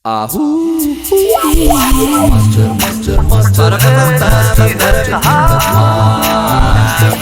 ኣሁ ማስተር ማስተር ማስተር ኣሁ ማስተር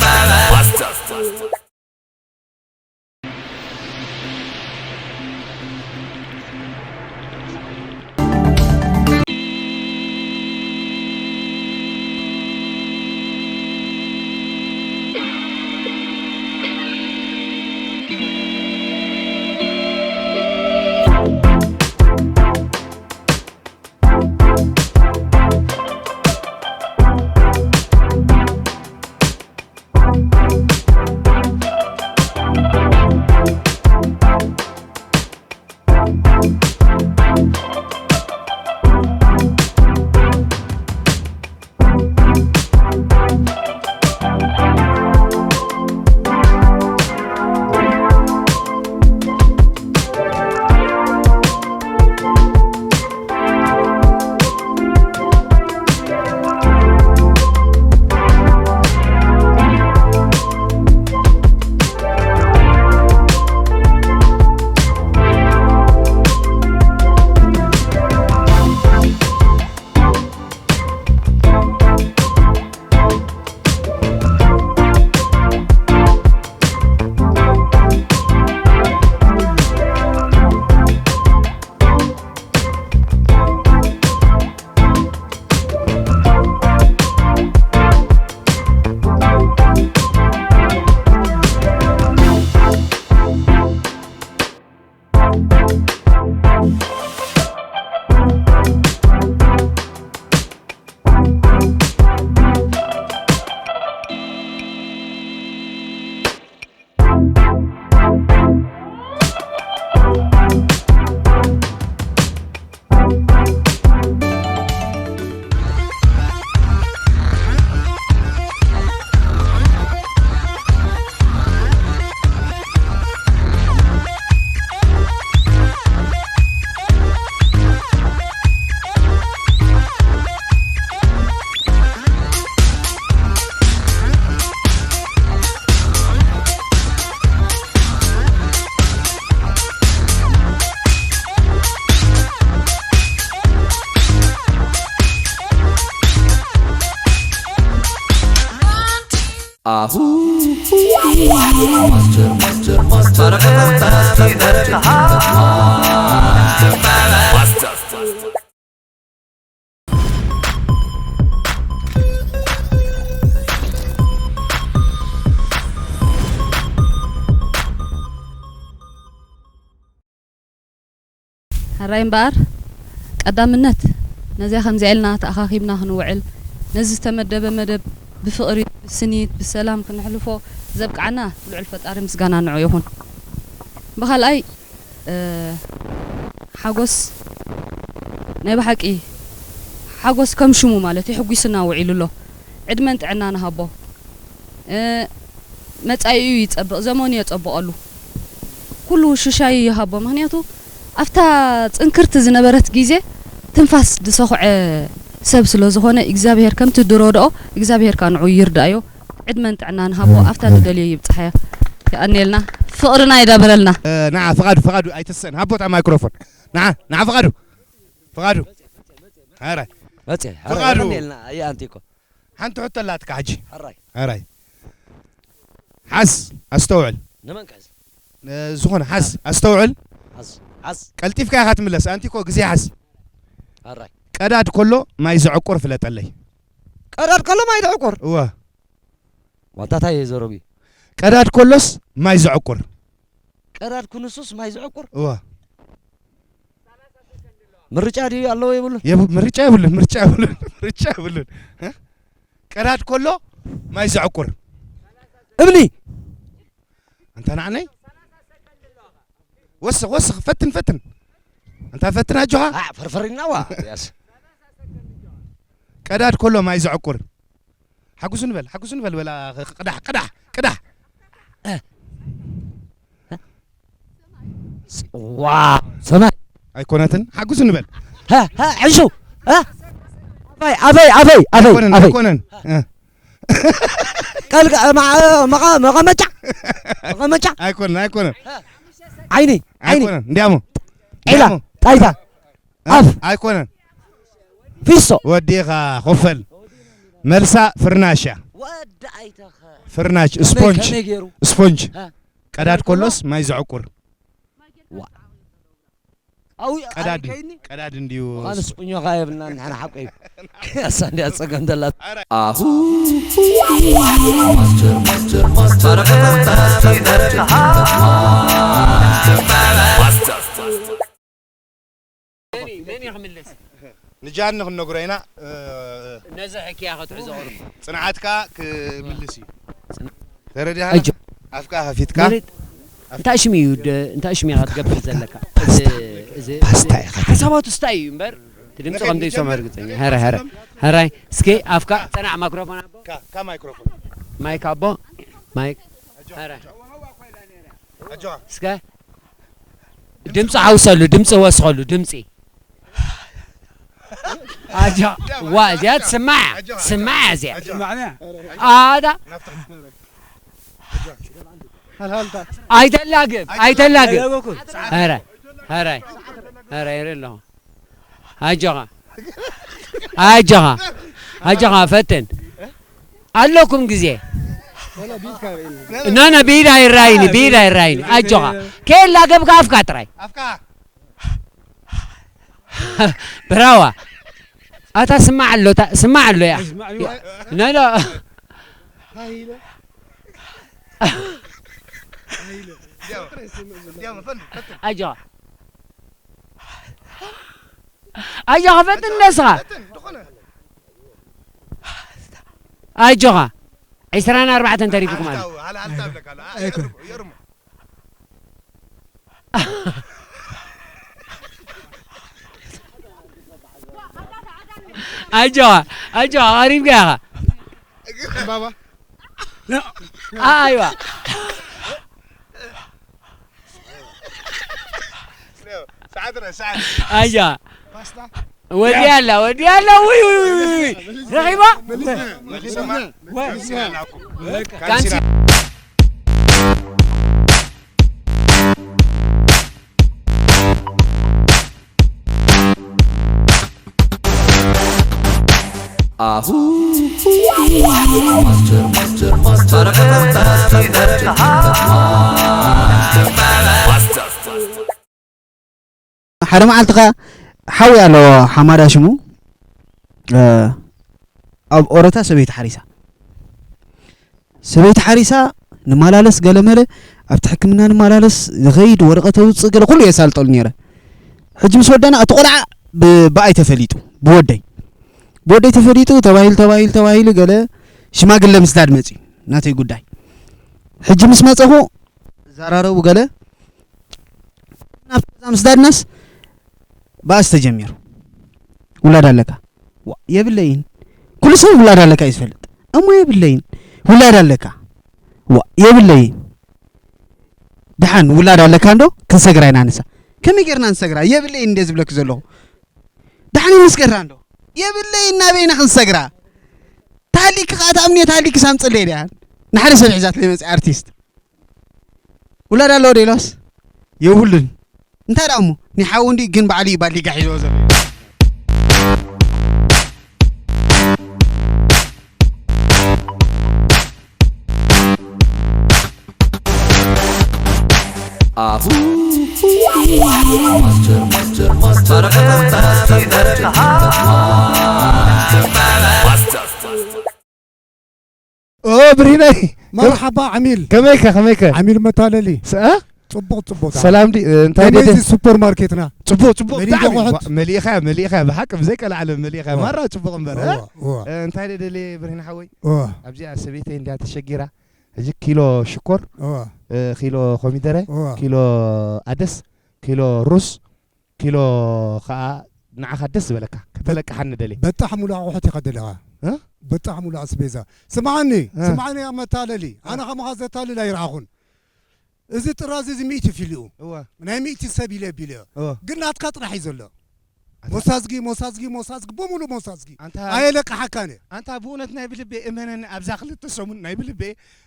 ማስተር ማስተር ማስተር ሕራይ እምበኣር፣ ቀዳምነት ነዚኣ ከምዚኣ ኢልና ተኣኻኺብና ክንውዕል፣ ነዚ ዝተመደበ መደብ ብፍቕሪ፣ ብስኒት፣ ብሰላም ክነሕልፎ ዘብቅዓና ልዑል ፈጣሪ ምስጋና ንዑ ይኹን። ብኻልኣይ፣ እ፣ ሓጎስ ናይ ብሓቂ ሓጎስ ከም ሽሙ ማለት እዩ፣ ሕጒስና ውዒሉ ኣሎ። ዕድመን ጥዕናን ይሃቦ። እ፣ መጻኢኡ ይጸብቕ፣ ዘመኑ የጸብቐሉ። ኩሉ ሽሻይ ይሃቦ። ምኽንያቱ ኣብታ ጽንክርቲ ዝነበረት ግዜ ትንፋስ ዝሰኹዐ ሰብ ስለ ዝኾነ እግዚኣብሄር ከምቲ ዝረድኦ እግዚኣብሄር ከኣ ንዑ ይርዳእዮ። ዕድመን ጥዕናን ሃቦ። ኣብታ ዝደልዮ ይብጽሓዮ። የቐንየልና። ፍቕርና ይዳብረልና። እ፣ ንዓ ፍቓዱ፣ ፍቓዱ ኣይትሰን። ሃቦ እታ ማይክሮፎን። ንዓ፣ ንዓ ፍቓዱ። ፍቓዱ። ኣረ። መጽየ። ኣረ፣ ፍቓዱ። የቐንየልና። ኣየ ኣንቲኮ። ሓንቲ ሕቶ ኣላትካ ሕጂ። ሕራይ። ሕራይ። ሓዝ፣ ኣስተውዕል። ንመን ክሕዝ? ን-፣ ዝኾነ ሓዝ፣ ኣስተውዕል። ሓዝ፣ ሓዝ። ቀልጢፍካ ኢኻ ትምለስ። ኣንቲኮ፣ ግዜ ሓዝ። ሕራይ። ቀዳድ ከሎ ማይ ዘዕቁር ፍለጠለይ። ቀዳድ ከሎ ማይ ዘዕቁር? እወ። ዋንታ እንታይ እዩ ዘረቡ? ቀዳድ ከሎስ ማይ ዘዕቁር። ቀዳድ ክንሱስ ማይ ዘዕቁር? እወ። ምርጫ ድዩ ኣለዎ የብሉን? የብ-፣ ምርጫ የብሉን፣ ምርጫ የብሉን፣ ምርጫ የብሉን። እ? ቀዳድ ከሎ ማይ ዘዕቁር። እምኒ። ኣንታ ንዓነይ? ወስኽ፣ ወስኽ፣ ፈትን፣ ፈትን። ኣንታ ፈትን ኣጆኻ። ኣ፣ ፈርፈሪናዋ። ያስ። ቀዳድ ከሎ ማይ ዘዕቁር። ሓጉስ ንበል፣ ሓጉስ ንበል፣ በላ፣ ቅዳሕ፣ ቅዳሕ፣ ቅዳሕ። እ። ዋ፣ ሰማይ። ኣይኮነትን፣ ሓጉስ ንበል። ሀ፣ ሀ፣ ዕንሹ። ሀ? ኣበይ፣ ኣበይ፣ ኣበይ፣ ኣበይ፣ ኣይኮነን፣ ኣበይ? ኣይኮነን። እ። ቀልቀ-፣ መ-፣ መቐ-፣ መቐመጫ። መቐመጫ። ኣይኮነን፣ ኣይኮነን። ዓይኒ፣ ዓይኒ። ኣይኮነን፣ እንዲያሞ። ዒላ፣ እንዲያሞ። ጣይታ። ኣፍ። ኣይኮነን። ፊሶ። ወዲኻ ኮፈል። መልሳ ፍርናሽ እያ። ወዲ ኣይተኸ ፍርናሽ ስፖንጅ። ከመይ ገይሩ? ስፖንጅ። እ። ቀዳድ ኮሎስ ማይ ዘዕቁር። ኣው ቀዳድ ከይኒ ቀዳድ እንዲዩ። ኻንስ ቁኞኻ የብልና ንሕና ሓቀይ። ያሳ እንዲያ ጸገም ደላት። ኣሁ ማስተር ማስተር ማስተር መን ይኽምልስ? ንጃኒ ክንነግሮ ኢና። እ፣ ነዚ ሕክያ ክትሕዞ ቅርቡ። ጽንዓትካ ክምልስ እዩ። ጽን- ተረዲኻ? ኣጆ። ኣፍካ ከፊትካ። መሬት እንታይ ሽም እዩ ደ- እንታይ ሽም ኢኻ ትገብር ዘለካ? እዚ እዚ ፓስታ ኢኻ ትብል። ሓሳባቱ ስታይ እዩ እምበር እቲ ድምፂ ከም ዘይሰምዖ ርግፀኛ። ሀረ ሀረ ሀራይ እስኪ ኣፍካ ፀናዕ ማይክሮፎን ኣቦ ካ ካ ማይክሮፎን። ማይክ ኣቦ ማይክ ሀረ ኣጆኻ። እስከ ድምፂ ሓውሰሉ ድምፂ ወስኸሉ ድምፂ ኣጆ ዋ እዚኣ ትስማዕ ስማዕ እዚኣ ኣዳ ኣይተላግብ ኣይተላግብ ኧረ ኧረ ኧረ ይርኢ ኣለኹ ኣጆኻ ኣጆኻ ኣጆኻ ፈትን ኣለኩም ግዜ ኖ ኖ ብኢድ ኣይራይኒ ብኢድ ኣይራይኒ ኣጆኻ ከየላገብካ ኣፍካ ጥራይ ኣፍካ ብራዋ ኣታ ስማዕ ኣሎ እታ- ስማዕ ኣሎ ያ ነሎ ኣጆኻ ኣጆኻ ፈትን ነስኻ ኣጆኻ ዕስራን ኣርባዕተን ተሪፉኩም ኣሎ ኣጆኻ ኣጆኻ ቀሪብካ ኢኻ ባባ ኣይዋ ሰዓት ረ ሰዓት ኣያ ፓስታ ወዲያ ኣላ ወዲያ ኣላ ውይ ውይ ውይ ውይ ረኺባ መሊስና ካንሲ ኣሁ ማስተር ማስተር ማስተር ሓደ መዓልቲ ኸዓ ሓዊ ኣለዎ ሓማዳ ሽሙ ኣብ ኦረታ ሰበይቲ ሓሪሳ ሰበይቲ ሓሪሳ ንመላለስ ገለመለ ኣብቲ ሕክምና ንመላለስ ዝኸይድ ወረቐት ኣውፅእ ገለ ኩሉ የሳልጠሉ ነይረ ሕጂ ምስ ወዳና እቲ ቆልዓ ብኣይ ተፈሊጡ ብወደይ ብወደይ ተፈሊጡ ተባሂሉ ተባሂሉ ተባሂሉ ገለ ሽማግለ ምስዳድ መፅዩ ናተይ ጉዳይ ሕጂ ምስ መፀኹ ዘራረቡ ገለ ናብቲ ገዛ ምስ ዳድናስ ባእሲ ተጀሚሩ። ውላድ ኣለካ? ዋ የብለይን። ኩሉ ሰብ ውላድ ኣለካ እዩ ዝፈልጥ። እሞ የብለይን። ውላድ ኣለካ? ዋ የብለይን። ደሓን ውላድ ኣለካ እንዶ ክንሰግራ ኢና ንሳ። ከመይ ጌርና ንሰግራ? የብለይን እንደ ዝብለኪ ዘለኹ። ደሓን ይምስገራ እንዶ። የብለይን ናበይ ኢና ክንሰግራ? ታሊክ ከኣ ተኣምንዮ ታሊክ ሳምጽለይ ድያ? ንሓደ ሰብ ሒዛት ለይ መጽእ ኣርቲስት። ውላድ ኣለዎ ዶ ኢሎስ? የብሉን። እንታይ ደኣ እሞ? ናይ ሓዉ እንዲ ግን ባዕሉ እዩ ባሊጋ ሒዝዎ ዘሎ። ኣሁ ማስተር ማስተር ማስተር ኦ ብሪናይ መርሓባ ዓሚል ከመይከ ከመይከ ዓሚል መታለሊ ሰ- እ? ጽቡቕ ጽቡቕ ሰላም ዲ እንታይ ከመይ ደደ እዚ ሱፐር ማርኬትና ጽቡቕ ጽቡቕ መሊኡ ብጣዕሚ ቁሑት። መሊእኻ መሊእኻ ብሓቂ ብዘይ ቀላዓለ መሊእኻ እዋ። ማራ ጽቡቕ እምበር እ? እዋ፣ እዋ። እ፣ እንታይ ደደልየ ብርሂን ሓወይ እዋ፣ ኣብዚኣ ሰበይተይ እንዲያ ተሸጊራ ሕጂ ኪሎ ሽኮር እዋ፣ እ፣ ኪሎ ኮሚደረ እዋ። ኪሎ ኣደስ ኪሎ ሩስ ኪሎ ከዓ ንዓኻ ደስ ዝበለካ ከተለቅሓኒ ደልየ በጣሕ ሙሉእ ኣቑሑት ኢኻ ደለኻ እ? በጣሕ ሙሉእ ኣስቤዛ ስምዓኒ እ። ስምዓኒ ኣብ መታለሊ ኣነ ከማኻ ዘታልል ኣይረኣኹን እዚ ጥራዝ እዚ ሚእቲ ፊልኡ እወ ናይ ሚእቲ ሰብ ኢለ ቢልዮ እወ ግን ናትካ ጥራሕ እዩ ዘሎ ሞሳዝጊ ሞሳዝጊ ሞሳዝጊ ብሙሉ ሞሳዝጊ። ኣንታ ኣየለቅሓካን እየ። ኣንታ ብእውነት ናይ ብልቤ እመነኒ፣ ኣብዛ ክልተ ሰሙን ናይ ብልቤ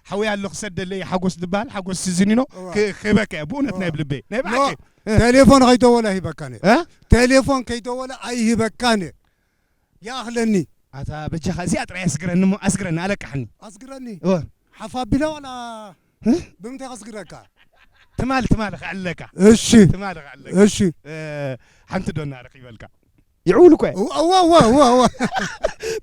ሓወይ ኣሎ ክሰደለይ፣ ሓጎስ ዝበሃል ሓጎስ ስዝኒኖ እዋ። ክ- ክህበካ እየ ብእውነት ናይ እዋ። ብልቤ ናይ ኖ፣ ብሓቂ። እ። ቴሌፎን ከይደወለ ኣይህበካን እየ። እ? ቴሌፎን ከይደወለ ኣይህበካን እየ። ይኣኽለኒ። ኣታ በጃኻ እዚኣ ጥራይ ኣስግረኒ እሞ ኣስግረኒ ኣለቃሕኒ። ኣስግረኒ። እወ። ሓፍ ኣቢለ ዋላ እ? ብምንታይ ከስግረካ? ትማል ትማል ከዕልለካ። እሺ። ትማል ከዕልለካ። እሺ። እ፣ ሓንቲ ዶ እናረኺበልካ ይዕውል እኮ እየ። እዋ እዋ እዋ እዋ እዋ።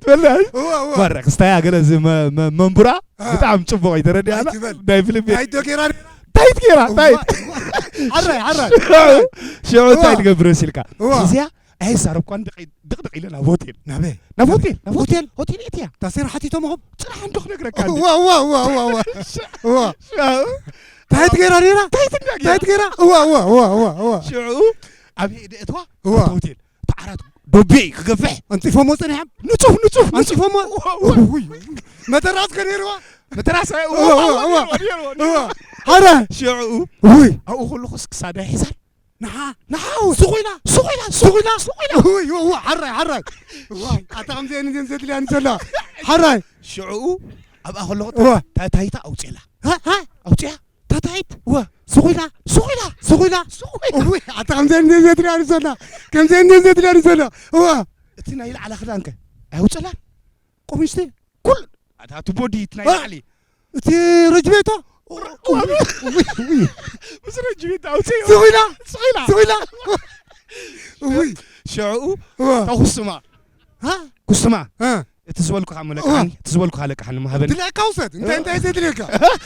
ትበልዕ? እዋ እዋ። ማራ ክስታያ ገለ እዚ መ- መ- መንቡራ አ። ብጣዕሚ ጽቡቕ እዩ ተረዲኣና። ኣይትበል። ናይ ፊልም ቤት። ታይት ዶ ጌራ? ታይት ጌራ እዋ፣ ታይት። እዋ። ሓራይ ሓራይ። ሽዑ እንታይ እዋ። ትገብር መሲልካ? እዋ። እዚኣ ኣይዛረብኳን ድቕ ድቕድቕ ኢለ ናብ ሆቴል። ናበይ? ናብ ሆቴል ናብ ሆቴል? ሆቴል? ሆቴል እትያ። ታሴር ሓቲቶም ኹም? ጽናሕ እንዶ ክነግረካ እንደ። እዋ እዋ እዋ እዋ እዋ። እዋ። ሽዑ ታይት ጌራ ኔራ? ታይት እንዳ ጌራ። ታይት ጌራ? እዋ እዋ እዋ እዋ እዋ። ሽዑ ኣብ ሄደ እትዋ እዋ። ሆቴል። ተዓራት ዶቤ ክገፍሕ። ኣንጺፎሞ ጸኒሖም? ንጹፍ ንጹፍ ንጹፍ። ኣንጺፎሞ? እዋ፣ እዋ። ውይ፣ ውይ። መተራስ ከኔርዋ? መተራስ፣ እዋ፣ እዋ፣ እዋ፣ እዋ፣ እዋ። እዋ፣ እዋ። እዋ። ሓረ። ሽዑ ውይ። ኣብኡ ከለኹስ ክሳዳ ሒዛን። ንሓ። ንሓ። ሱቕ ኢላ። ሱቕ ኢላ። ሱቕ ኢላ። ሱቕ ኢላ። ውይ፣ ውይ፣ ውይ፣ ሓራይ፣ ሓራይ። ዋይ፣ ኣታ ከምዚአን እዘን ዘድልያን ዘላ። ሓራይ። ሽዑ ኣብኣ ከለኹ እዋ። ታ- ታይታ ኣውፅእላ። ሃ? ሃ? ኣውፅኣ። ታታይት? እወ። ሱቕ ኢላ? ሱቕ ኢላ? ሱቕ ኢላ? ሱቕ ኢላ? እውይ፣ ኣታ ከምዚአን እንዴ ዘድልያ ንሰላ። ከምዚአን እንዴ ዘድልያ ንሰላ። እወ። እቲ ናይ ላዕላ ክዳንከ ኣየውፅእላን? ቆሚሽቲ? ኩል ኣታ እቲ ቦዲ እቲ ናይ እ? ላዕሊ። እቲ ረጅቤቶ? እወ። እውይ፣ እውይ። ምስ ረጅቤቶ ኣውፅእዮ። ሱቕ ኢላ? ሱቕ ኢላ? ሱቕ ኢላ? እውይ። ሽዕኡ እወ። ተኹስማ። ሃ? ኩስማ። እ። እቲ ዝበልኩኻ እዋ። መለቃኒ፣ እቲ ዝበልኩኻ ለቃኒ ምሃበኒ። ድላይካ ውሰድ። እንታይ፣ እንታይ ዘድልየካ?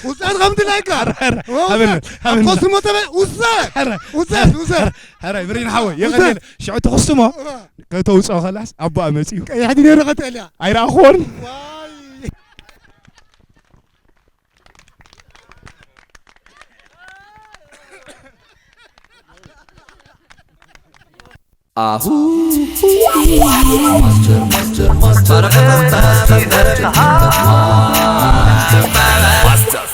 ውሰድ ከም ድላይካ። ኧረ፣ ኧረ፣ ውሰድ። ሃበኒ፣ ሃበኒ። ኣብ ኮስሞ ተበ-፣ ውሰድ። ኧረ፣ ውሰድ፣ ኧረ፣ ውሰድ። ኧረ፣ ኧረ፣ ብሪን ሓወይ፣ ውሰድ። የቐንየለ። ሽዑ ተኹስሞ፣ እዋ። ከተውፅኦ ከላስ ኣቦኣ መፂኡ። ቀያሕ ድኔ ርቐት እያ። ኣይረኣኹዎን። ዋይ። ኣሁ ማስተር ማስተር ማስተር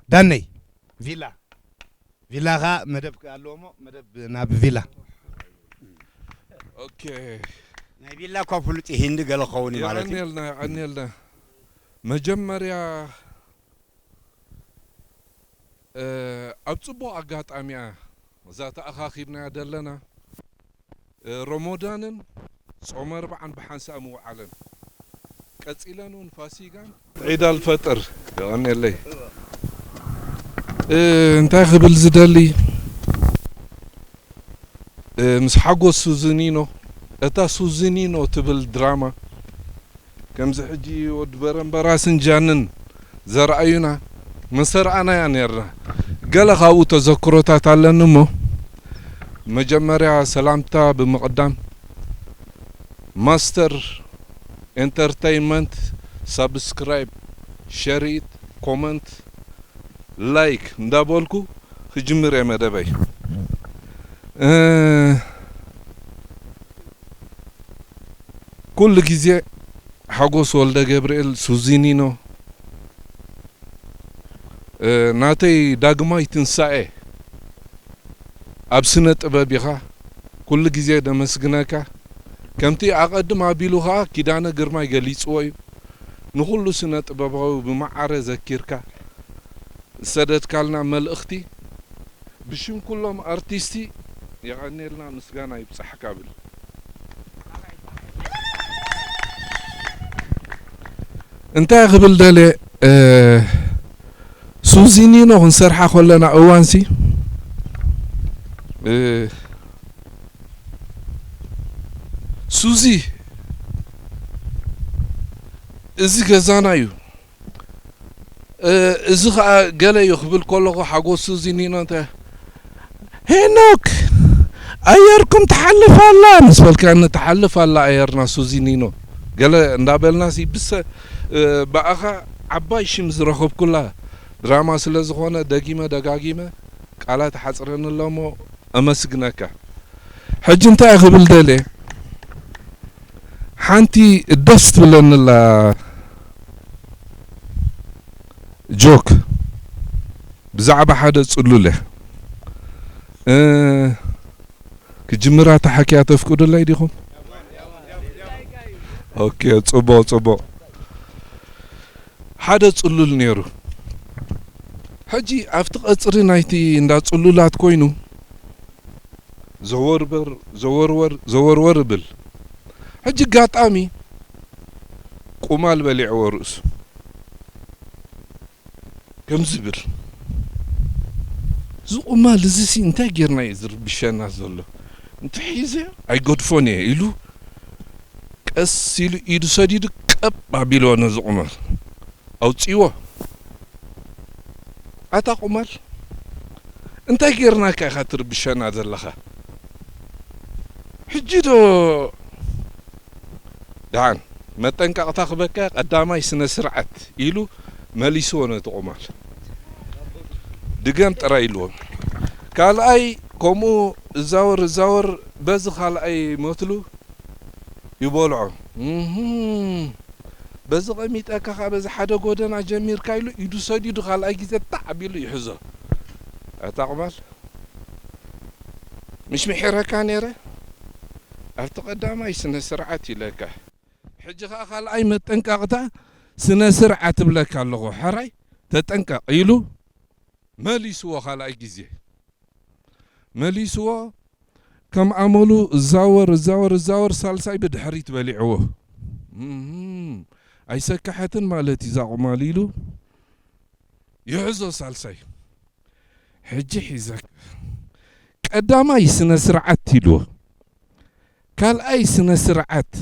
ዳነይ ቪላ ቪላ ኸዓ መደብ ኣለዎ እሞ መደብ ናብ ቪላ። ኦኬ። ናይ ቪላ እኳ ፍሉጥ እዩ፣ ሂንዲ ገለ ክኸውን እዩ ማለት እዩ። የቐንየልና፣ የቐንየልና። መጀመርያ እ፣ ኣብ ጽቡቕ ኣጋጣሚያ እዛ ተኣኻኺብናያ ደለና፣ እ፣ ሮሞዳንን ጾመ ኣርብዓን ብሓንሳእ ምውዓለን፣ ቀጺለን እውን ፋሲጋን ዒድ ኣልፈጥር። የቐንየለይ። እ፣ እንታይ ክብል ዝደሊ፣ እ፣ ምስ ሓጎስ ሱዚኒኖ፣ እታ ሱዚኒኖ ትብል ድራማ፣ ከምዚ ሕጂ ወዲ በረምበራስን ጃንን ዘርኣዩና፣ መስተርኣናያ ነርና። ገለ ካብኡ ተዘክሮታት ኣለኒ እሞ፣ መጀመርያ ሰላምታ ብምቕዳም፣ ማስተር ኤንተርተይንመንት ሳብስክራይብ፣ ሸሪት፣ ኮመንት፣ ላይክ እንዳበልኩ ክጅምር እየ መደበይ። እ፣ ኩሉ ግዜ ሓጎስ ወልደገብርኤል፣ ሱዚኒኖ፣ እ፣ ናተይ ዳግማይ ትንሳኤ ኣብ ስነ ጥበብ ኢኻ። ኩሉ ግዜ ደመስግነካ። ከምቲ ኣቐድም ኣቢሉ ኸኣ ኪዳነ ግርማይ ገሊጽዎ እዩ። ንኹሉ ስነ ጥበባዊ ብመዓረ ዘኪርካ ዝሰደድካልና መልእኽቲ ብሽም ኩሎም ኣርቲስቲ የቐንየልና፣ ምስጋና ይብጻሕካ ብል። እንታይ ክብል ደልየ፣ እ፣ ሱዚኒኖ ክንሰርሓ ከለና እዋንሲ፣ እ፣ ሱዚ እዚ ገዛና እዩ። እ፣ እዚ ኸኣ ገለ እዩ ክብል ከለኹ ሓጎስ ሱዚኒኖ እንተ፣ "ሄኖክ፣ ኣየርኩም ትሓልፍ ኣላ" ምስ በልካኒ፣ ትሓልፍ ኣላ ኣየርና ሱዚኒኖ። ገለ እንዳበልናሲ ብሰ-፣ እ፣ ብኣኻ ዓባይ ሽም ዝረኸብኩላ ድራማ ስለ ዝኾነ ደጊመ ደጋጊመ ቃላት ሓጽረኒ ኣሎ እሞ ኣመስግነካ። ሕጂ እንታይ ክብል ደልየ፣ ሓንቲ ደስ ትብለኒ ኣላ ጆክ ብዛዕባ ሓደ ጽሉለ፣ እ፣ ክጅምራ ተሓኪያ ተፍቅዱለይ ዲኹም? ኦኬ፣ ጽቡቕ፣ ጽቡቕ። ሓደ ጽሉል ነይሩ። ሕጂ ኣብቲ ቀጽሪ ናይቲ እንዳ ጽሉላት ኮይኑ ዘወርበር፣ ዘወርወር፣ ዘወርወር እብል። ሕጂ ኣጋጣሚ ቁማል በሊዕዎ ርእሱ። ከምዚ ይብል፣ "እዚ ቁማል እዚሲ እንታይ ጌርና እዩ ዝርብሸና ዘሎ? እንተሒዘ ኣይገድፎን እየ" ኢሉ ቀስ ኢሉ ኢዱ ሰዲዱ ቀብ ኣቢልዎ ነዚ ቁማል ኣውጺእዎ። "ኣታ ቁማል፣ እንታይ ጌርናካ ኢኻ ትርብሸና ዘለኻ? ሕጂ ዶ ደሓን መጠንቀቕታ ክበካ ቀዳማይ ስነ ስርዓት" ኢሉ መሊስዎ ነቲ ቁማል። "ድገም ጥራይ" ኢልዎ። ካልኣይ ከምኡ እዛወር እዛወር በዚ ካልኣይ መትሉ ይበልዖ። "እህም፣ በዚ ቀሚጠካ ካብ በዚ ሓደ ጎደና ጀሚርካ" ኢሉ ኢዱ ሰዲዱ ካልኣይ ግዜ ታዕ ኣቢሉ ይሕዞ። "ኣታ ቁማል፣ ምሽ ምሒረካ ነይረ ኣብቲ ቀዳማይ ስነ ስርዓት ኢለካ። ሕጂ ኸኣ ካልኣይ መጠንቀቕታ ስነ ስርዓት እብለካ ኣለኹ። ሕራይ ተጠንቀቕ" ኢሉ መሊስዎ። ካልኣይ ግዜ መሊስዎ። ከም ኣመሉ እዛወር፣ እዛወር፣ እዛወር፣ ሳልሳይ ብድሕሪት በሊዕዎ። "እህም፣ ኣይሰከሐትን ማለት እዩ እዛ ቁማል" ኢሉ ይሕዞ ሳልሳይ። "ሕጂ ሒዘካ ቀዳማይ ስነ ስርዓት" ኢልዎ። "ካልኣይ ስነ ስርዓት፣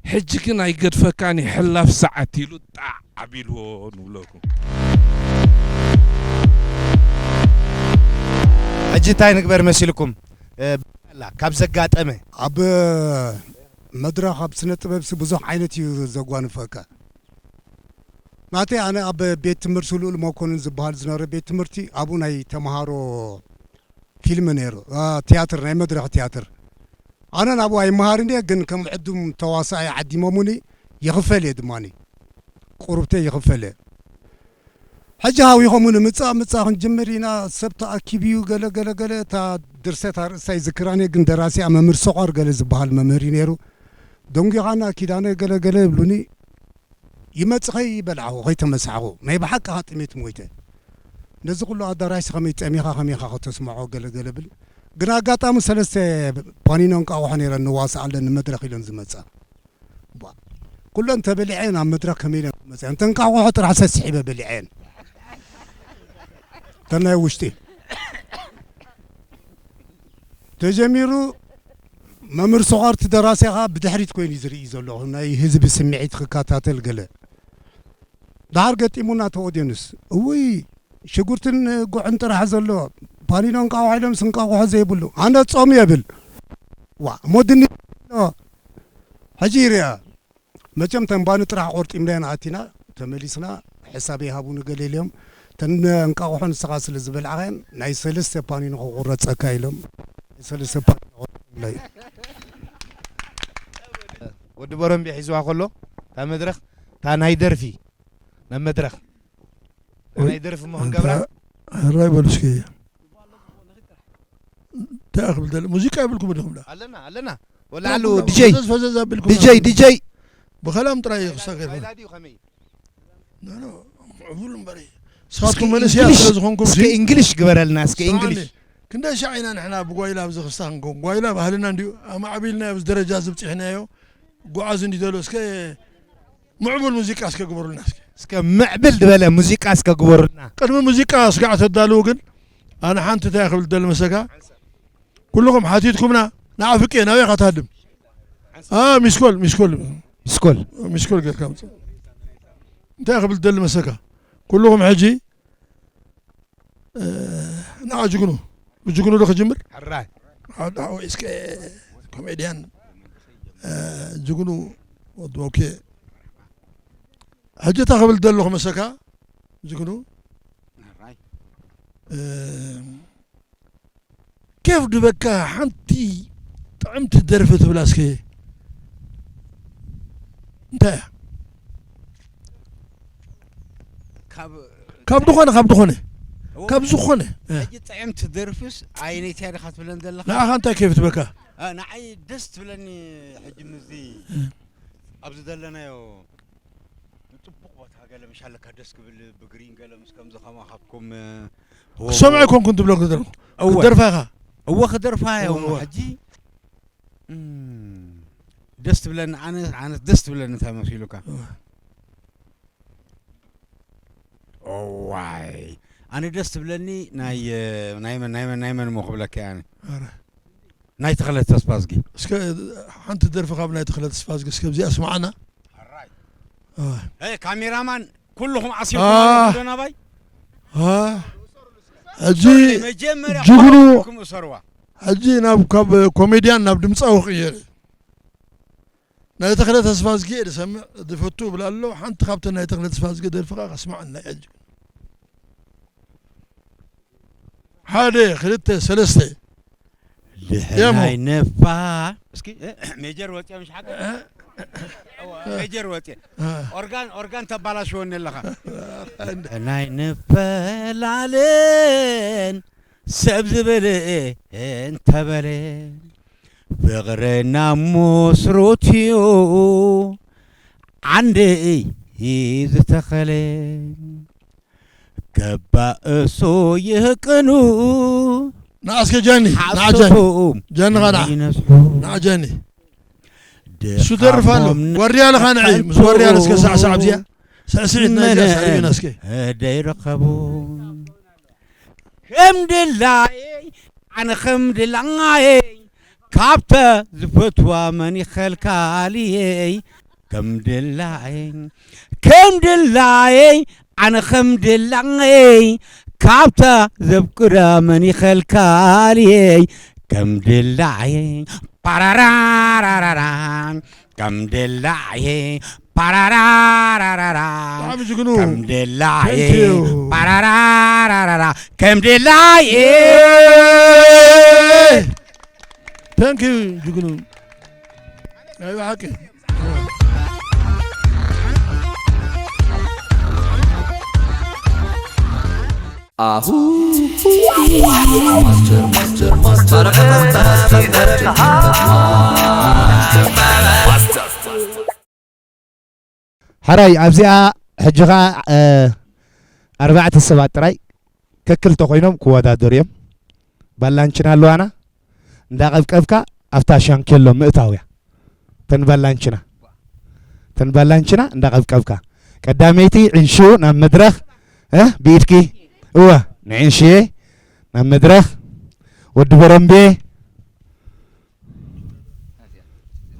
ሕጂ ግን ኣይገድፈካን እዩ፣ ሕላፍ ሰዓት" ኢሉ ጣዕ ኣቢልዎ ንብለኩም። ሕጂ እንታይ ንግበር መሲልኩም? እ፣ ኣላ፣ ካብ ዘጋጠመ ኣብ መድረኽ ኣብ ስነ ጥበብሲ ብዙሕ ዓይነት እዩ ዘጓንፈካ። ናተይ ኣነ ኣብ ቤት ትምህርቲ ልኡል መኮንን ዝበሃል ዝነበረ ቤት ትምህርቲ ኣብኡ ናይ ተምሃሮ ፊልም ነይሩ፣ አ፣ ትያትር፣ ናይ መድረኽ ትያትር። ኣነ ናብኡ ኣይመሃርን እየ፣ ግን ከም ዕዱም ተዋሳኣይ ዓዲሞሙኒ፣ ይኽፈል እየ ድማ። ቁሩብተይ ይኽፈል እየ። ሕጂ ሃዊኾሙኒ፣ ምጻእ፣ ምጻእ ክንጅምር ኢና፣ ሰብ ተኣኪቡ እዩ፣ ገለ፣ ገለ፣ ገለ፣ እታ ድርሰት ኣርእስታ ኣይዝክራን እየ፣ ግን ደራሲኣ መምህር ሰቋር ገለ ዝበሃል መምህር እዩ ነይሩ። ደንጒኻና ኪዳነ ገለ፣ ገለ ይብሉኒ። ይመጽእ ከይበላዕኹ፣ ከይተመሳሕኹ፣ ናይ ብሓቂ ከኣ ጥሜት ሞይተ። ነዚ ኩሉ ኣዳራሽ ከመይ ጸሚኻ፣ ከመይ ኢኻ ከተስምዖ፣ ገለ ገለ ብል። ግን ኣጋጣሚ ሰለስተ ፓኒኖ እንቃቑሖ ነይረን፣ ንዋስኣለን ንመድረኽ ኢለን ዝመጻ። ቧ። ኩለን ተበሊዐን ኣብ መድረኽ ከመይ ኢለን ክመጻ? እተን እንቃቑሖ ጥራሕ ሰሲሒበ በሊዐን። እተን ናይ ውሽጢ። ተጀሚሩ መምህር ሰቋር እቲ ደራሲ ኸኣ ብድሕሪት ኮይኑ እዩ ዝርኢ ዘለኹ፣ ናይ ህዝቢ ስምዒት ክከታተል ገለ። ደሓር ገጢሙና እቲ ኦድየንስ፣ "እውይ፣ ሽጉርትን ጉዕን ጥራሕ ዘሎ፣ ፓኒኖ እንቃቑሖ ኢሎምስ እንቃቑሖ ዘይብሉ፣ ኣነ ጾም እየ" ይብል። ዋ፣ እሞ ድንሽ ኣሎ። ሕጂ ይርኣ። መቸም ተን ባኒ ጥራሕ ቆርጢምናየን ኣቲና፣ ተመሊስና፣ ሕሳብ ይሃቡኒ ገለ ኢሎም፣ ተን እንቃቑሖ ንስኻ ስለ ዝበላዕኻየን፣ ናይ ሰለስተ ፓኒኖ ክቑረጸካ ኢሎም፣ ናይ ሰለስተ ፓኒኖ ቆርጢምለይ። ወዲ ቦረምቤ ሒዝዋ ከሎ፣ እታ መድረኽ፣ እታ ናይ ደርፊ፣ ናብ መድረኽ፣ እታ ወይ፣ ናይ ደርፊ እሞ ክንገብራ። ሕራይ በሉ እስኪ። እንታይ ክብል ደሊ? ሙዚቃ የብልኩም ዲኹም ዳ? ኣለና፣ ኣለና። ወላ ኣለና፣ ኣለዉ፣ ኣለና። ዲጀይ። ፈዘዝ፣ ፈዘዝ ኣቢልኩም ዲጀይ፣ ኣለና። ዲጀይ። ብኸላም ጥራይ እዩ ክሳገር። ጓይላ ድዩ ከመይ? ኖ፣ ኖ፣ ምዕቡል እምበሪ። እስኪ ንስኻትኩም መንእሰያት እንግሊሽ፣ ስለ ዝኾንኩም እስኪ ሲ፣ እንግሊሽ ግበረልና፣ እስኪ ስምዓኒ። እንግሊሽ። ክንደይ ሻዕ ኢና ንሕና ብጓይላ ኣብዚ ክስታ ክንከውን? ጓይላ ባህልና እንድዩ። ኣማዕቢልና ኣብዚ ደረጃ እዚ ብፂሕናዮ። ጓዓዝ እንድዩ ዘሎ። እስከ ምዕቡል ሙዚቃ እስከ ግበሩልና እስከ። እስከ ምዕብል ዝበለ ሙዚቃ እስከ ግበሩልና። ቅድሚ ሙዚቃ ስጋዕ ተዳልዉ ግን፣ ኣነ ሓንቲ እንታይ ክብል ደሊ መሰካ? ኩልኹም ሓቲትኩምና፣ ንዓ ፍቄ፣ ናበይ ኢኻ ትሃድም? ኣ፣ ሚስኮል፣ ሚስኮል። ሚስኮል። ሚስኮል ጌርካ ምጽእ። እንታይ ክብል ደሊ መሰካ? ኩልኹም ሕጂ፣ እ፣ ንዓ ጅግኑ። ብጅግኑ ዶ ክጅምር? ሕራይ። ሓደ ሓወይ እስከ ኮሜድያን፣ እ፣ ጅግኑ ወዲ ኦኬ። ሕጂ እንታይ ክብል ደለኹ መሰካ? ጅግኑ። ሕራይ። እ፣ ኬፍ ድበካ ሓንቲ ጥዕምቲ ደርፊ ትብላ እስከ እንታይ እያ? ካብ ካብ ዝኾነ፣ ካብ ዝኾነ፣ እዎ። ካብ ዝኾነ፣ እ። ሕጂ ጥዕምቲ ደርፍስ ኣየነይቲ እያ ዲኻ ትብለን ዘለኻ? ንዓኻ እንታይ ኬፍ ትበካ? እ፣ ንዓይ ደስ ትብለኒ ሕጂ ምስዚ ኣብዚ ዘለናዮ ንጽቡቕ ቦታ ገለ ምሻለካ ደስ ክብል ብግሪን ገለ ምስ ከምዚ ከማ ካብኩም፣ እ፣ ክሰምዖ ኣይኮንኩን ትብሎ ክደርፉ። እወ። ክትደርፋ ኢኻ። እወ ክደርፋ እዮም እወ። ሕጂ። እም፣ ደስ ትብለኒ ኣነ፣ ኣነ ደስ ትብለኒ እንታይ መሲሉካ? እወ። እዋይ፣ ኣነ ደስ ትብለኒ ናይ፣ ናይ መን፣ ናይ መን፣ ናይ መን እሞ ክብለካ እየ ኣነ? ኧረ። ናይ ተኽለ ተስፋዝጊ። እስከ ሓንቲ ደርፊ ካብ ናይ ተኽለ ተስፋዝጊ እስከ ኣብዚኣ ኣስምዓና። ሕራይ። ኣይ። ኤ፣ ካሜራማን ኩልኹም ዓሲብኩም አ። ኣለኹም ዶ ናባይ? አ። ሕጂ መጀመርያ ጅግኑ ኩልኹም እሰርዋ። ሕጂ ናብ፣ ካብ ኮሜድያን ናብ ድምፃዊ ክቕየር እዩ። ናይ ተኽለ ተስፋዝጊ እየ ዝሰምዕ፣ ዝፈቱ እብል ኣሎ። ሓንቲ ካብተን ናይ ተኽለ ተስፋዝጊ ደርፊ ከዓ ከስምዓና እየ። ሓደ፣ ክልተ፣ ሰለስተ። ድሕናይ ነፋ-፣ እስኪ፣ እ፣ ሜጀር ወፂኦም ሽሓቀ። እ? እዋ፣ ሜጀር ወፂኦም። እ። ኦርጋን፣ ኦርጋን ተባላሽወኒ ኣለኻ። ናይ ንፈላለን ሰብ ዝብል እንተበለ፣ ፍቕርና መስሩትዩ ዓንዲ ዝተኸለ። ከባእሶ ይህቅኑ ንኣስከ ጃኒ፣ ንዓ ጃኒ። ሓሶቶም ጃኒ ኸዓ ንዓ። ይነስሑ። ንዓ ጃኒ። እሱ ደርፍ ኣሎ። ድኻሞም ወርያ ኣለኻ ንዒ። ምስ ወርያ እስከ ሳዕሳዕ ኣብዚኣ። ስዕስዒት ናይ እዚኣ መነን ሳዕስዒና እስከ። ደይረኸቡ። ከም ድላየይ፣ ኣነ ከም ድላየይ፣ ካብተ ዝፈትዋ መን ይኸልካልየይ? ከም ድላየይ፣ ከም ድላየይ፣ ኣነ ከም ድላየይ፣ ካብተ ዘፍቅራ መን ይኸልካልየይ? ከም ድላየይ፣ ፓራራራራራ፣ ከም ድላየይ፣ ፓራራራራራ፣ ብጣዕሚ ጅግኑ። ከም ድላየይ፣ Thank you። ፓራራራራ፣ ከም ድላየይ። Thank you ጅግኑ። ናይ ብሓቂ። ኣሁ ማስተር፣ ማስተር፣ ማስተር፣ ማስተር። ሕራይ ኣብዚኣ ሕጂ ኸዓ፣ እ፣ ኣርባዕተ ሰባት ጥራይ ከክልተ ኮይኖም ክወዳደሩ እዮም። ባላንችና ኣለዋና። እንዳቐብቀብካ ኣብታ ሻንኬሎ ምእታው እያ። ተን ባላንችና፣ ተን ባላንችና እንዳቐብቀብካ። ቀዳመይቲ ዕንሹ ናብ መድረኽ፣ እ፣ ብኢድኪ። እወ፣ ንዕንሽየ ናብ መድረኽ። ወዲ በረምቤ፣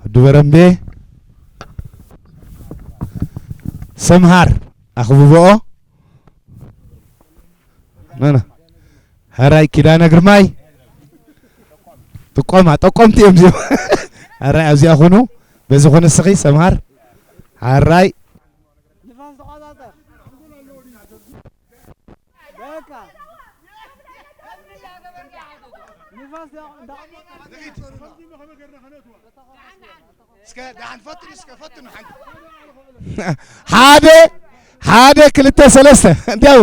ወዲ በረምቤ። ሰምሃር ኣኽብብኦ። ናና። ሕራይ ኪዳነ ግርማይ። ጥቆማ፣ ጠቆምቲ እዮም እዚኦም። ሕራይ ኣብዚኣ ኩኑ። በዚ ኩኑ እስኺ ሰምሃር። ሕራይ። ንፋስ ተቆጻጸር። በቃ። ንፋስ እንዳ-፣ እስከ ደሓን ፈትኑ፣ እስከ ፈትኑ ሓንቲ። ሓደ፣ ሓደ፣ ክልተ፣ ሰለስተ። እንዲያው።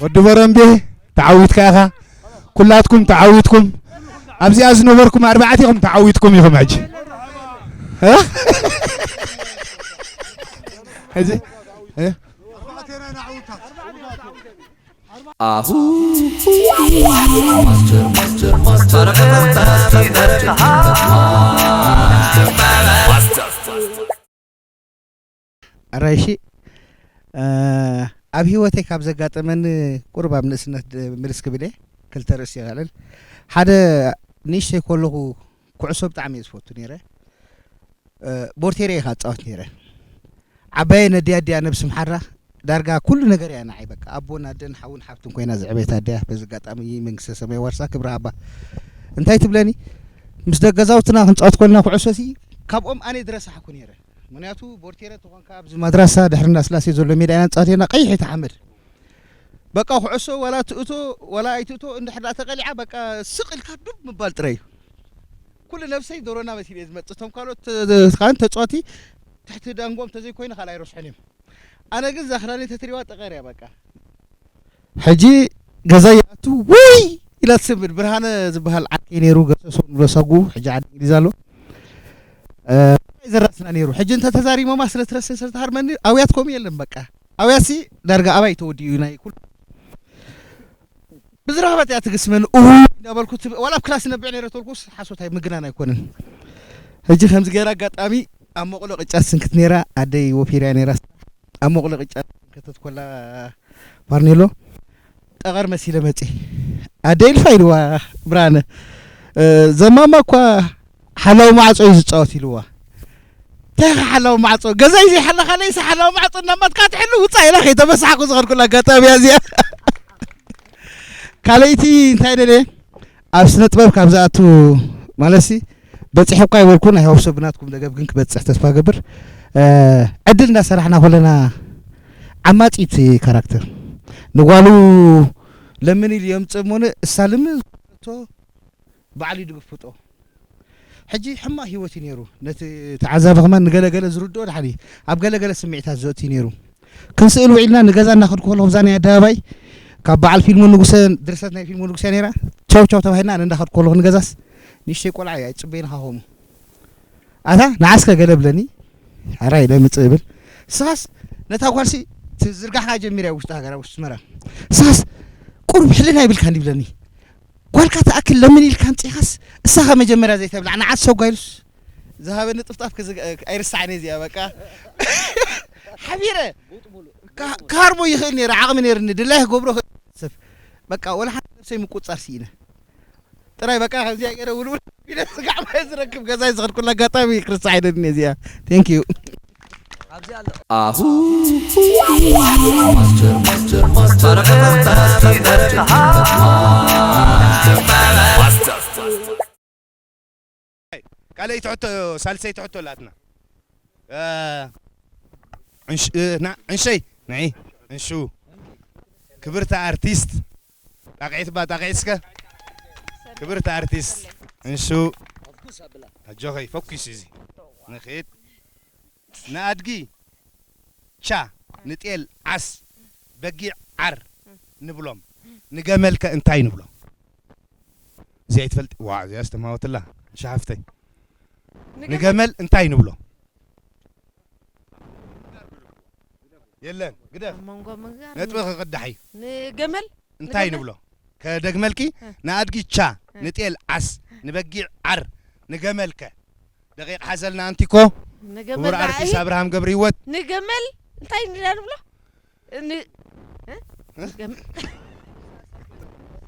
ወዲ በረምቤ ተዓዊትካ ኢኻ። ኩላትኩም ተዓዊትኩም። ኣብዚኣ ዝነበርኩም ኣርባዕቲኹም ተዓዊትኩም ኢኹም ሕጂ። እ? ሕጂ? እ? ኣሁ ማስተር፣ ማስተር፣ ማስተር፣ ማስተር። ኣራይሺ፣ እ፣ ኣብ ህይወተይ ካብ ዘጋጠመኒ ቁሩብ ኣብ ንእስነት ድ-፣ ምልስ ክብል እየ። ክልተ ርእሲ የልዕል። ሓደ ንእሽተይ ከለኹ ኩዕሶ ብጣዕሚ እየ ዝፈቱ ነይረ። እ፣ ቦርቴሬ እየ ካብ ጻወት ነይረ። ዓባየ ነዲኣ ኣዲኣ ነብሲ ምሓራ ዳርጋ ኩሉ ነገር እያ ንዓይ በቃ። ኣቦን ኣደን ሓውን ሓፍትን ኮይና ዘዕበየት ኣደያ። በዚ ኣጋጣሚ መንግስተ ሰማይ ዋርሳ ክብሪ ሃባ። እንታይ ትብለኒ? ምስ ደቂ ገዛውትና ክንጻወት ኮልና ኩዕሶ ሲ ካብኦም ኣነ ዝረሳሕኩ ነይረ። ምኽንያቱ ቦርቴሬ ተኾንካ ኣብዚ ማድራሳ ድሕሪ እንዳስላሴ ዘሎ ሜዳ ኢና ንጻወት ነርና። ቀይሕ እታ ሓመድ። በቃ ኩዕሶ ዋላ ትእቶ ዋላ ኣይትእቶ እንድሕር ደኣ ተቐሊዓ በቃ ስቕ ኢልካ ዱብ ምባል ጥራይ እዩ። ኩሉ ነብሰይ ዶሮና መሲለ እየ ዝመጽእ። እቶም ካልኦት ተ-፣ ካን ተጻወቲ ትሕቲ ዳንጎም ተዘይኮይኑ ካልእ ኣይረስሑን እዮም። ኣነ ግን እዛ ክዳነይ ተትሪዋ ጠቐር እያ በቃ። ሕጂ ገዛ ይኣቱ ውይ ኢላ ትስምድ። ብርሃነ ዝበሃል ዓርከይ ነይሩ፣ ገሰሶ ንብሎ ሳጉ፣ ሕጂ ዓዲ እንግሊዝ ኣሎ። እ፣ ዘራስና ነይሩ። ሕጂ እንተ ተዛሪሞማ ስለ ትረስን ስለ ትሃርመኒ ኣውያት ከምኡ የለን በቃ። ኣውያትሲ ዳርጋ ኣባይ ተወዲኡ ናይ ኩሉ ብዝረኸበት እያ ትግስመኒ። እሁ እንዳበልኩ ትብ-፣ ዋላ ኣብ ክላስ ነብዕ ነይረ ተልኩስ ሓሶት ኣይ ምግናን ኣይኮነን። ሕጂ ከምዚ ገይራ ኣጋጣሚ ኣብ መቕሎ ቅጫ ትስንክት ነይራ፣ ኣደይ ወፊርያ ነይራ። ኣብ መቕሎ ቅጫ ትስንከተት ኮላ ፋርኔሎ ጠቐር መሲለ መጺ። ኣደይ ኢልፋ ኢልዋ ብርሃነ፣ እ፣ ዘማማ እኳ ሓላው ማዕጾ እዩ ዝጻወት ኢልዋ። እንታይ ኢኻ ሓላው ማዕጾ? ገዛይ ዘይሓለኻለይስ ሓላው ማዕጾ እናማትካ ትሕሉ ውጻእ ኢላ ከይተመሳሕኩ ዝኸድኩላ ኣጋጣሚ እያ እዚኣ። ካልኣይቲ እንታይ ደልየ? ኣብ ስነ ጥበብ ካብ ዝኣቱ ማለትሲ በጺሐ እኳ ኣይበልኩን፣ I hope so ብናትኩም ደገፍ ግን ክበጽሕ ተስፋ ገብር። እ፣ ዕድል እንዳሰራሕና ከለና ዓማጺት ካራክተር ንጓሉ ለምን ኢሉ የምጽእ እሞነ እሳ ልምን ዝፈቶ ባዕሉ ይድግፍጦ። ሕጂ ሕማቕ ህይወት እዩ ነይሩ። ነቲ ተዓዛቢ ከማን ንገለገለ ዝርድኦ ድሓን እዩ። ኣብ ገለገለ ስምዒታት ዘእቱ እዩ ነይሩ። ክንስእል ውዒልና ንገዛ እናኸድኩ ከለኹ ብዛ ናይ ኣደባባይ ካብ በዓል ፊልሙ ንጉሰ፣ ድርሰት ናይ ፊልሙ ንጉሰ ነይራ። ቻው ቻው ተባሂልና ኣነ እንዳኸድኩ ከለኹ ንገዛስ ንእሽተይ ቆልዓ እያ ኣይጽበይን ኢኻ ከምኡ። ኣታ ንዓስከ ገለ ብለኒ። ኣራይ ለምጽእ እብል። ንስኻስ ነታ ጓልሲ ትዝርጋሕካ ጀሚራ ውሽጢ ሃገር ኣብ ውሽጢ ኣስመራ። ንስኻስ ቁሩብ ሕልና ይብልካን ይብለኒ። ጓልካ ትኣክል ለምን ኢልካ ኣምጺኻስ እሳኻ መጀመርያ ዘይተብላዕ ንዓት ሰጓ ኢሉስ ዝሃበኒ ጥፍጣፍ ክዝግ-፣ ኣይርሳዕን እየ እዚኣ በቃ። ሓቢረ ካ-፣ ክሃርሞ ይኽእል ነይረ፣ ዓቕሚ ነይርኒ፣ ድላይ ክገብሮ ይኽእል ሰብ። በቃ ወላ ሓንቲ ነብሰይ ምቁጽጻር ስኢነ። ጥራይ በቃ ከምዚኣ ገይረ ውልውል ኢለ ስጋዕ ማይ ዝረክብ ገዛይ ዝኸድኩላ ኣጋጣሚ ክርሳዕ ኣይደልን እየ እዚኣ። Thank you። ኣብዚ ኣሎ። ኣሁ ማስተር ማስተር ማስተር ማስተር ካልኣይቲ ሕቶ፣ ሳልሰይቲ ሕቶ ኣላትና። እ፣ ዕንሽ-፣ እ፣ ና-፣ ዕንሸይ፣ ንዒ፣ ዕንሹ። ክብርቲ ኣርቲስት፣ ጣቕዒት ባ፣ ጣቕዒት እስከ። ክብርቲ ኣርቲስት፣ ዕንሹ። ኣጆኸይ፣ ፈኩስ እዚ። ንኺድ። ንኣድጊ ቻ፣ ንጤል ዓስ፣ በጊዕ ዓር ንብሎም። ንገመልከ እንታይ ንብሎ? እዚኣ ይትፈልጥ? ዋ፣ እዚኣ ዝተማወትላ። ሸሓፍተይ። ንገመል። ንገመል እንታይ ንብሎ? የለን፣ ግደፍ። ኣብ መንጎ ምግዛእ ነጥቢ ን-፣ ክቕዳሕ እዩ። ንገመል? እንታይ ንገመል? ንብሎ? ከደግመልኪ፣ እ። ንኣድጊ ቻ፣ እ። ንጤል ዓስ፣ ንበጊዕ ዓር፣ ንገመልከ? ደቂቕ ሓዘልና ኣንቲኮ። ንገመል ክቡር ኣርቲስት ራእይ? ኣብርሃም ገብረ ህይወት። ንገመል እንታይ ንዳ ንብሎ? ን-፣ እ? እ? ገም-፣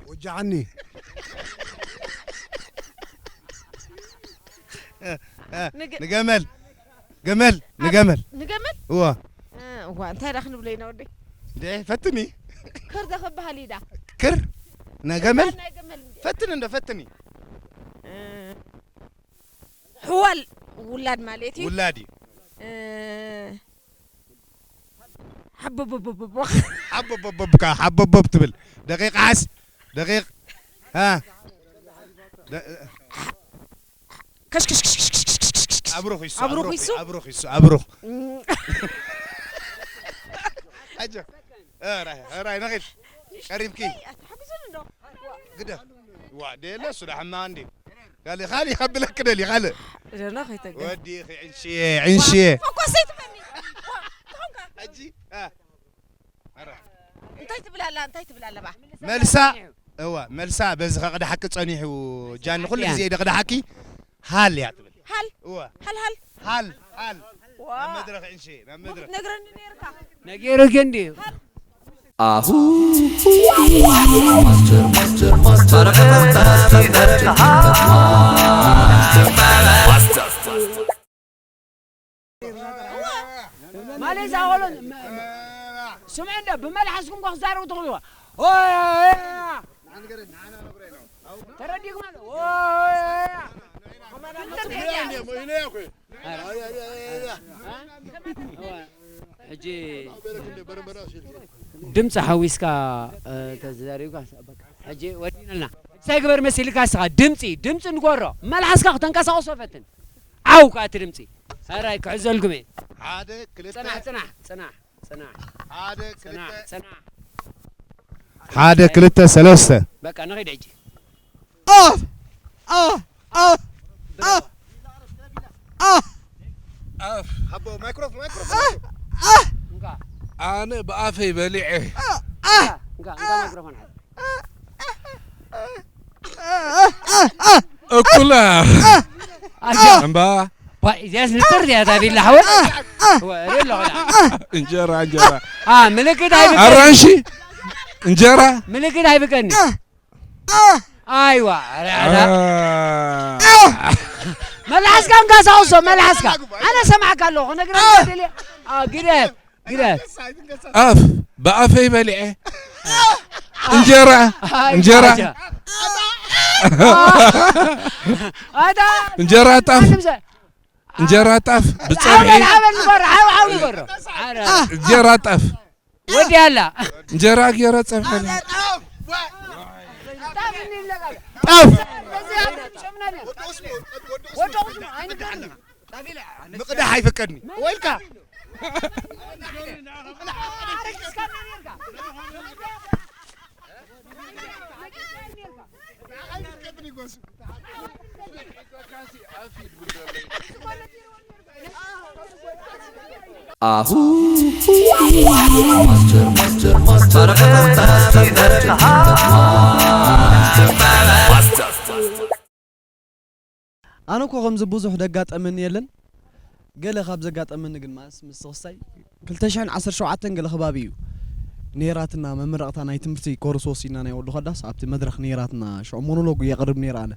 ወጃዓኒ። እ፣ እ፣ ንገ-፣ ንገመል። ገመል፣ ኣ-፣ ንገመል። ንገመል? እዋ። እ፣ እዋ፣ እንታይ ደኣ ክንብሎ ኢና ወደይ? እንዴ፣ ፈትኒ። ክር ዶ ክበሃል እዩ ዳ? ክር? ንገመል? ናይ ገመል እንዴ? ፈትኒ እንዶ፣ ፈትኒ። እ፣ ሕዋል ውላድ ማለት እዩ። ውላድ እዩ። እ፣ ሓቦቦቦቦቦ። ሓቦቦቦብካ፣ ሓቦቦብ ትብል። ደቂቕ ዓስ፣ ደቂቕ፣ እ፣ ደ-፣ ከሽከሽከሽከሽከሽከሽከሽ። ኣብሩኽ ይሱ፣ ኣብሩኽ ኣብሩኽ ይሱ? ኣብሩኽ ይሱ፣ ኣብሩኽ። እም። ኣጆ። እ፣ ራይ፣ እ፣ ራይ፣ ነኺድ። ቀሪብኪ። ኣይ፣ ኣትሓግዙኒ ዶ? ግደፍ። ዋ፣ ደለ እሱ ዳ ሕማቕ እንዲ። ካልእ፣ ካልእ ከብለክ ደሊ፣ ካልእ። ደሎ ከይተገ-፣ ወዲ፣ እኺ፣ ዕንሽየ፣ ዕንሽየ። ፈኮሰይ ትመኒ። ዋ፣ ትኾንካ። ሕጂ፣ እ። እንታይ ትብል ኣላ? እንታይ ትብል ኣላ? ባ። መልሳ፣ እዋ፣ መልሳ በዚ ከቕድሓቂ ጸኒሑ፣ ጃኒ፣ ኩሉ ግዜ ደቕድሓኪ፣ ሃል እያ ትብል። ሃል? እዋ። ሃል፣ ሃል? ሃል፣ ሃል። ዋ። ናብ መድረኽ፣ ዕንሽየ፣ ናብ መድረኽ። ነግረኒ ነይርካ። ነጊሩኪ እንድዩ። ሃል። ኣሁ ማስተር ማስተር ማስተር ማለዛ ወሎ ስምዕ እንደ ብመልሓስኩም ኮ ክዛረቡ ትኽእልዋ። ኦያ ተረዲኩም ኣሎ። ኦያ ሕጂ ድምፂ ሓዊስካ ተዛሪብካ በቃ። ሕጂ ወዲናልና። እንታይ ግበር መሲልካ እስኻ ድምፂ ድምፂ ንጎሮ መልሓስካ ክተንቀሳቕሶ ፈትን። ዓው ከኣ እቲ ድምፂ ሕራይ ክሕዘልኩም እየ። ሓደ ክልተ ፅናሕ ፅናሕ ፅናሕ ፅናሕ ሓደ ፅናሕ ክልተ ፅናሕ ሓደ ክልተ ሰለስተ በቃ ንኺድ ሕጂ። ኣፍ ኣፍ ኣፍ ኣፍ ኣፍ ኣፍ ሃቦ ማይክሮፎን ማይክሮፎን እንካ ኣነ ብኣፈይ በሊዐ እንካ እንካ ማይክሮፎን ሓዝ እኩላ ኣጆ እምባ እዚያስ ንጥር እዚኣ ታቢላ ሓወ ወሬ ኣለኹ እንጀራ እንጀራ ምልክት ኣይብቀኒ ኣራንሺ እንጀራ ምልክት ኣይብቀኒ ኣይዋ ኧረ ኣታ መልሓስካ እንቀሳቕሶ መልሓስካ ኣነ ሰማዕካ ኣለኹ ክነግረካ ደልየ ግደፍ ግደፍ ኣፍ ብኣፈይ በሊዐ እንጀራ እንጀራ ኣታ እንጀራ ጣፍ እንጀራ ጣፍ ብፀብሒ ሓበል ንበሮ ሓው ሓው ንበሮ እንጀራ ጣፍ ወዲ ኣላ እንጀራ ገይረ ፀብሐ ጣፍ ምቕዳሕ ኣይፈቀድኒ ወይልካ ኣሁ ማስተር ማስተር ማስተር ኣነ እኮ ከምዚ ብዙሕ ደጋጠመኒ የለን። ገለ ካብ ዘጋጠመኒ ግን ማስ ምስ ክስታይ ክልተ ሽሕን ዓሰርተ ሸውዓተን ገለ ከባቢ እዩ። ነይራትና መመረቕታ ናይ ትምህርቲ ኮርስ ወሲድና ናይ ወዲ ኸዳስ ኣብቲ መድረኽ ነይራትና ሽዑ ሞኖሎግ የቕርብ ነይረ ኣነ።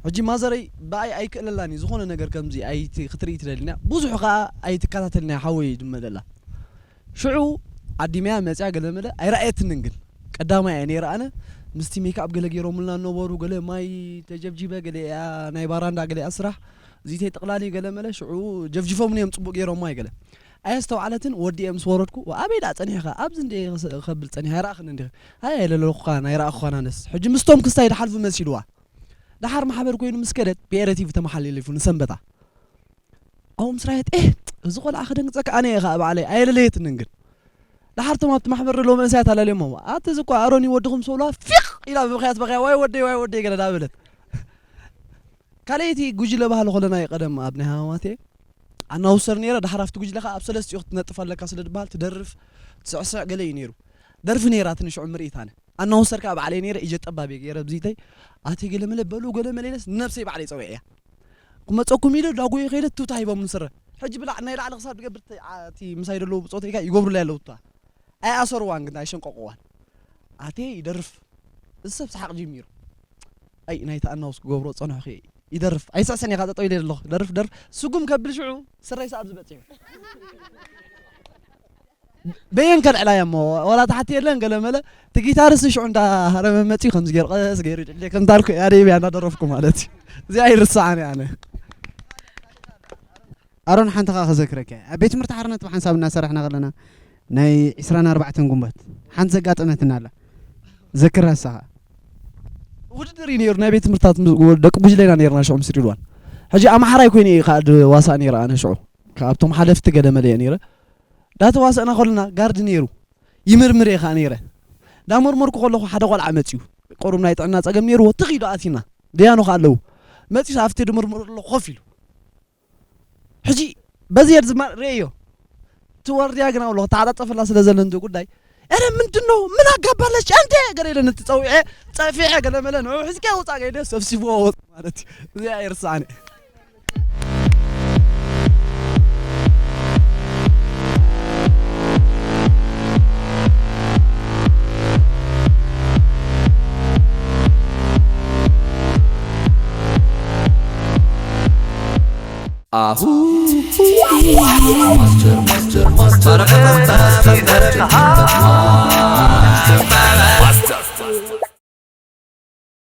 ሕጂ ማዘረይ ብኣይ ኣይክእለላን እዩ ዝኾነ ነገር ከምዚ ኣይቲ ክትርኢ ትደልና ብዙሕ ኸዓ ኣይትከታተልና ሓወይ ድመለላ ሽዑ ዓዲመያ መፅያ ገለ መለ ኣይረኣየትንን ግን ቀዳማይ እየ ነይረ ኣነ ምስቲ ሜክኣፕ ገለ ገይሮምልና ነበሩ ገለ ማይ ተጀብጂበ ገለ እያ ናይ ባራንዳ ገለ እያ ስራሕ እዚተይ ጥቕላሊ ገለ መለ ሽዑ ጀፍጂፎምኒ እዮም ፅቡቅ ገይሮማ ገለ ኣየስተውዓለትን ወዲኤ ምስ ወረድኩ ኣበይ ዳ ፀኒሕኻ ኣብዚ እንደ ከብል ፀኒሕ ኣይረኣኽን እንዲ ኣይ ለለኹኻን ኣይረኣኹኻን ኣነስ ሕጂ ምስቶም ክስታይ ድሓልፉ መሲልዋ ደሓር ማሕበር ኮይኑ ምስ ከደት ብኤረ ቲቪ ተመሓሊሊፉ ንሰንበታ ኣብኡ ምስ ረኣየት ኤህ እዚ ቆልዓ ክደንግፀካ ኣነ እየ ከዓ ባዕለይ ኣየለለየትንን ግን ደሓር እቶም ኣብቲ ማሕበር ዘለዉ መንእሰያት ኣላልዮሞ ኣቲ እዚ እኳ ኣሮን እዩ ወድኹም ሰብሉዋ ፊቕ ኢላ ብምኽያት በኽያ ዋይ ወደይ ዋይ ወደይ ገለ ዳበለት ካልኣይቲ ጉጅለ ባህሊ ኮለና እዩ ቀደም ኣብ ናይ ሃማማት እየ ኣናውሰር ነይረ ደሓር ኣብቲ ጉጅለ ከዓ ኣብ ሰለስቲኡ ክትነጥፍ ኣለካ ስለ ድበሃል ትደርፍ ትስዕስዕ ገለ እዩ ነይሩ ደርፊ ነይራ ትንሽዑ ምርኢት ኣነ ኣናውንሰር ከዓ ባዕለይ ነይረ ኢጀ ጠባብ እየ ገይረ ብዚተይ ኣተይ ገለ መለ በሉ ገለ መለ ኢለስ ንነብሰይ ባዕለይ ፀዊዐያ ክመፀኩም ኢለ ዳጎየ ከይደ ቱታ ሂቦም ንስረ ሕጂ ብላዕ ናይ ላዕሊ ክሳብ ትገብር እቲ ምሳይ ደለዉ ብፆተይ ከዓ ይገብሩላ ኣለዉ ቱታ ኣይኣሰርዋን ግን ኣይሸንቀቅዋን ኣተይ ይደርፍ እዚ ሰብ ሰሓቅ ጀሚሩ ኣይ ናይቲ ኣናውስ ክገብሮ ፀንሑ ይደርፍ ኣይስዕስን ኢኻ ጠጠው ኢለ ኣለኹ ደርፍ ደርፍ ስጉም ከብል ሽዑ ስረይ ሰኣብ ዝበፅሑ በየን ከልዕላ እያ እሞ ወላ ታሕቲ የለን ገለ መለ እቲ ጊታርስ ሽዑ እንዳ ሃረመ መፅዩ ከምዚ ገይሩ ቀስ ገይሩ ይድዕል ከምታልኩ እያ ደይብ እያ እንዳደረፍኩ ማለት እዩ እዚኣ ይርስዓን እያ ኣነ ኣሮን ሓንቲ ከዓ ክዘክረካ እየ ኣብ ቤት ትምህርቲ ሓርነት ብሓንሳብ እናሰራሕና ከለና ናይ ዕስራን ኣርባዕተን ጉንበት ሓንቲ ዘጋጠመትና ኣላ ዘክራ ንስኻ ውድድር እዩ ነይሩ ናይ ቤት ትምህርታት ምስ- ደቂ ጉጅለ ኢና ነይርና ሽዑ ምስ ሪድዋን ሕጂ ኣምሓራይ ኮይነ እዩ ከዓ ድዋሳእ ነይረ ኣነ ሽዑ ካብቶም ሓለፍቲ ገለ መለ እየ ነይረ ዳተዋሰእና ከለና ጋርድ ነይሩ ይምርምር እየ ከዓ ነይረ ዳመርመርኩ ከለኹ ሓደ ቆልዓ መፅዩ ቁሩብ ናይ ጥዕና ፀገም ነይርዎ ትኽ ኢሉ ኣቲና ደያኑ ከዓ ኣለዉ መፂሱ ኣብቲ ድምርምር ኣለኹ ኮፍ ኢሉ ሕጂ በዚ እየ ዝማር ርእዮ እቲ ዋርድያ ግን ኣብሎ ተዓጣጠፈላ ስለ ዘሎ እንዲ ጉዳይ ኧረ ምንድን ነው ምን አጋባለች አንተ ገለ ኢለ ነቲ ፀዊዐ ፀፊዐ ገለ መለ ንዑ ሕዝቅያ ውፃእ ገይደ ሰብሲብዎ ወፅ ማለት እዩ እዚኣ ይርስዓኒ ኣሁ ማስተር ማስተር ማስተር